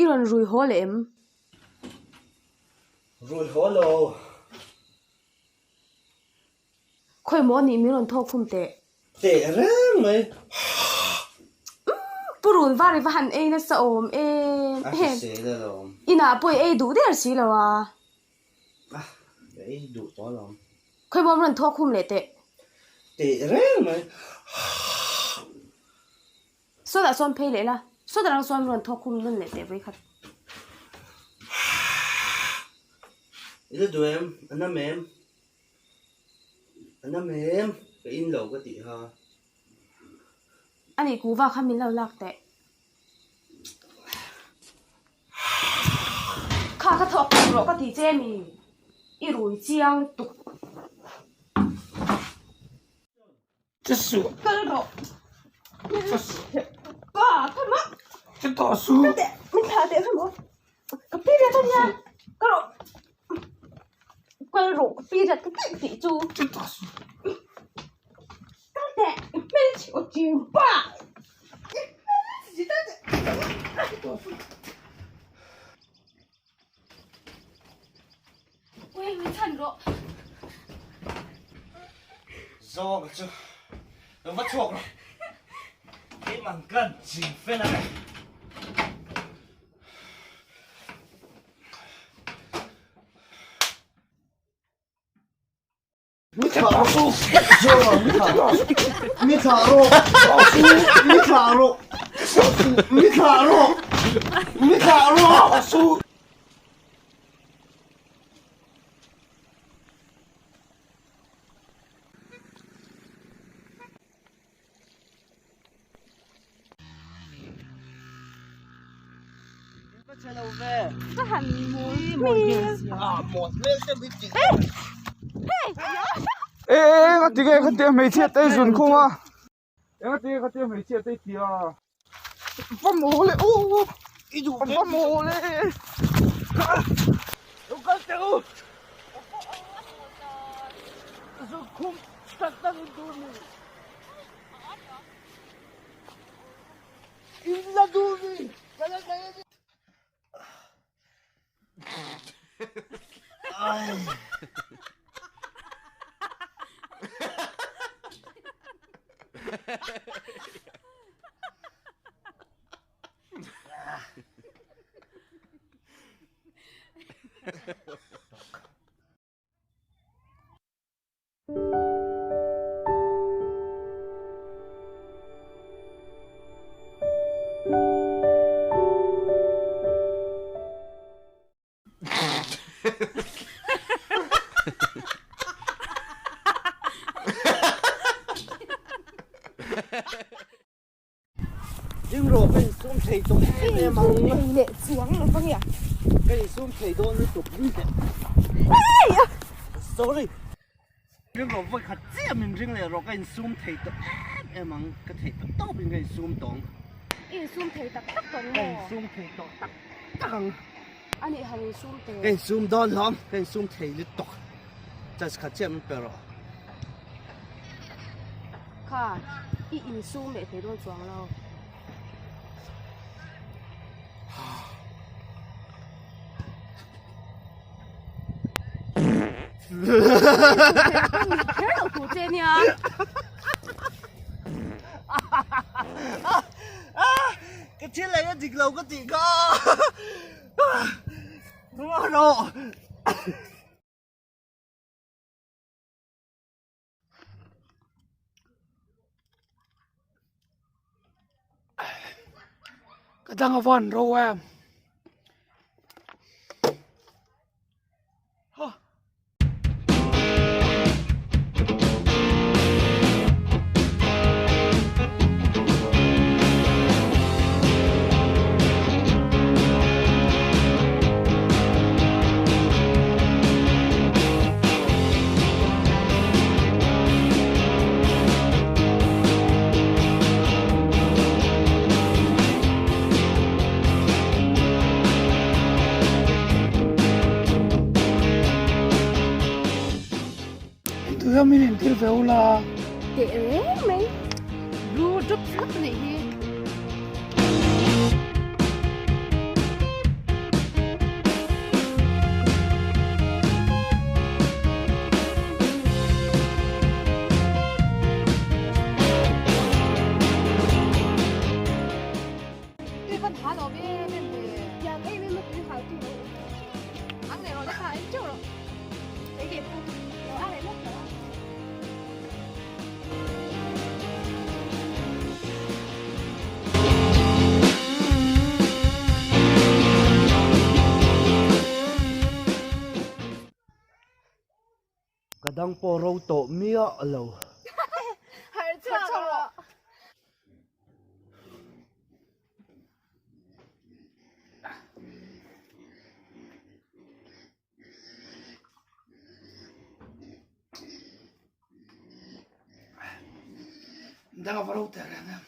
rawn rui haw leh em? Rui haw lo. Khawi maw nih min rawn thawk khum teh. Teh reng mai. Umm Pu Run var i va han ei nasa awm em. A hrisel alawm. Inah pawh i ei duh der si lo a. A ka ei duh tawh alawm. Khawi maw min rawn thawk khum leh teh. Teh reng mai. Sawtah sawn phei leh la, sawtah rang sawn rawn thawk khum nawn leh teh vawikhat. I la duh em? A nam em? A nam em? Ka in lo ka tih kha. A nih kuhva kha min lo lak teh. Kha ka thawk khum rawh ka ti che mi? I rui chiang lutuk. Che suh. Kal rawh. Che suh. Pa, ka ma. Che tawh suh. Ka teh, min thlah teh kha maw. Ka pi rat ania. Ka rawh. Kal rawh, ka pi rat ka tih tih chu. Che tawh suh. Kal teh, hmelchhe aw cheng pa. Che tawh suh. Ui, min chhan rawh. Zawng chu lo va chhuak rawh. Keimah kan ching fel ang e. Mi thlah rawh. Mi thlah rawh. Mi thlah rawh. Mi thlah rawh. Mi thlah rawh. Ka han mawl hmel E e nga ti nge kha tia hmeichhia te zun khung a enga ti nge kha tia hmeichhia te ti a va mawl e u i duh va mawl e lo kal teh u zun khung tak tak in tur ni in la duh mi ka la nei a ni. Ding rawh ka insum thei tawh em em ang. Thei leh chuang lo va nge. Ka insum thei dawn lutuk ring teh. Sorry. Ring rawh vawi khat chiah min ring leh rawh ka insum thei tawh em em ang. Ka thei tak tawp in ka insum tawh ang. I insum thei tak tak tawh ang maw? Ka insum thei tawh tak tak ang. A nih han insum teh. Ka insum dawn hlawm. Ka insum thei lutuk. Chance khat chiah min pe rawh. Kha i insum leh thei dawn chuang lo. Kher lo tur che nia. Ka thil ei a dik lo ka tih kha. Ruah rawh. Ka dang a van ro em. Tui min intir ve ula. Teh reng mai. Blue drop thlap a nih hi. dang pawh ro tawh miah lo. Harh chhuak rawh. Dang a va ro teh reng em.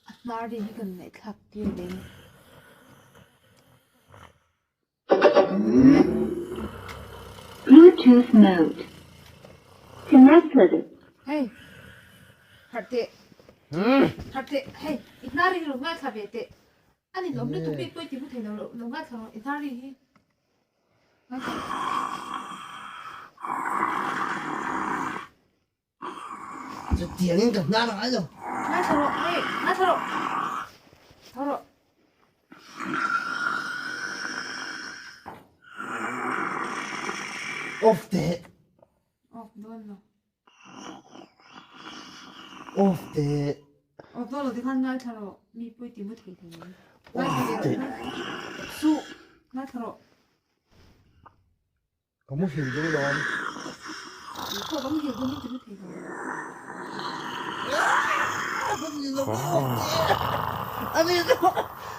A hnar ri hi kan ngaihthlak tir ding. Bluetooth mode connected. Hei harh teh harh teh hei i hnar ri hi lo ngaithla ve teh a ni lawm lutuk bik pawh i ti mu thei lo lo ngaithla rawh i hnar ri hi. Chutiangin ka hnar ngai lo. Ngaithla rawh, hei, ngaithla rawh. Tho rawh. Off teh. Off dawn lo. Off teh. Off dawn lo tikhan ngaithla rawh. Mi pawh i ti mu thei thei mai. Ngaithla rawh. Suh, ngaithla rawh. Ka muhil dawn lawm. Khaw ka muhil dawn min ti mu thei lo. Ani lo.